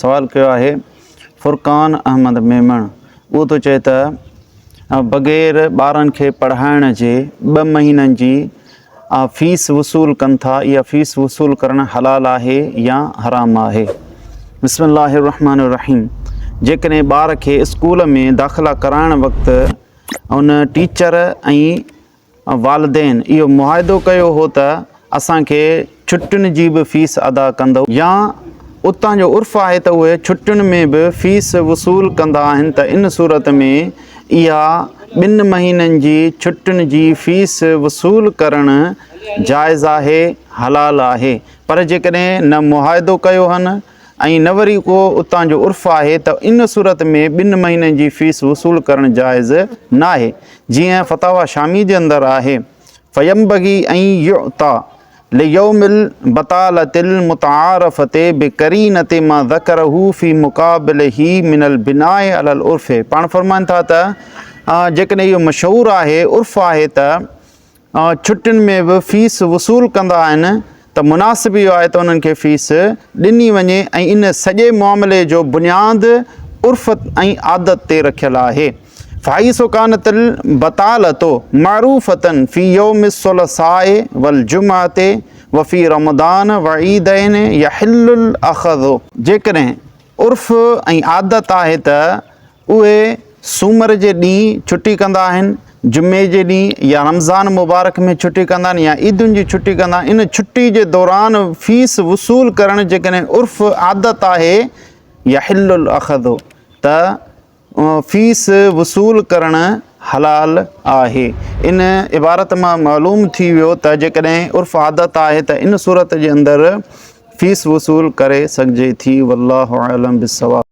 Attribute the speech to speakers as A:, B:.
A: سوال ڪيو آهي فرقان احمد ميمڻ اهو ٿو چئي ته بغير ٻارن کي پڙهائڻ جي ٻه مهينن جي فيس وصول ڪن ٿا اها فيس وصول ڪرڻ حلال آهي يا حرام آهي؟ بسم الله الرحمن الرحيم جيڪڏهن ٻار کي اسڪول ۾ داخلا ڪرائڻ وقت ان ٽيچر ۽ والدين اهو معاهدو ڪيو هو ته اسان کي ڇٽين جي به فيس ادا ڪندؤ يا اتان جو عرف آهي ته اهي ڇٽين ۾ به فيس وصول ڪندا آهن ته ان صورت ۾ اها ٻن مهينن جي ڇٽين جي فيس وصول ڪرڻ جائز آهي حلال آهي پر جيڪڏهن نه معاهدو ڪيو هن ۽ نه وري ڪو اتان جو عرف آهي ته ان صورت ۾ ٻن مهينن جي فيس وصول ڪرڻ جائز ناهي جيئن فتاويٰ شامي جي اندر آهي فينبغي ان يعطي ليوم البطالة المتعارفة بقرينة ما ذڪره في مقابله من البناء علي العرف پاڻ فرمائن ٿا ته جيڪڏهن اهو مشهور آهي عرف آهي ته ڇٽين ۾ به فيس وصول ڪندا آهن ته مناسب اهو آهي ته انهن کي فيس ڏني وڃي ۽ ان سڄي معاملي جو بنياد عرف ۽ عادت تي رکيل آهي. فحيث كانت البطالة معروفة في يوم الثلاثاء والجمعة وفي رمضان وعيدين يحل الاخذ. جيڪڏهن عرف ۽ عادت آهي ته اهي سومر جي ڏينهن ڇٽي ڪندا آهن، جمعي جي ڏينهن يا رمضان مبارڪ ۾ ڇٽي ڪندا آهن يا عيدن جي ڇٽي ڪندا آهن، ان ڇٽي جي دوران فيس وصول ڪرڻ جيڪڏهن عرف عادت آهي يحل الاخذ ته فيس وصول ڪرڻ حلال آهي. ان عبارت مان معلوم ٿي ويو ته جيڪڏهن عرف عادت آهي ته ان صورت جي اندر فيس وصول ڪري سگهجي ٿي والله اعلم بالصواب.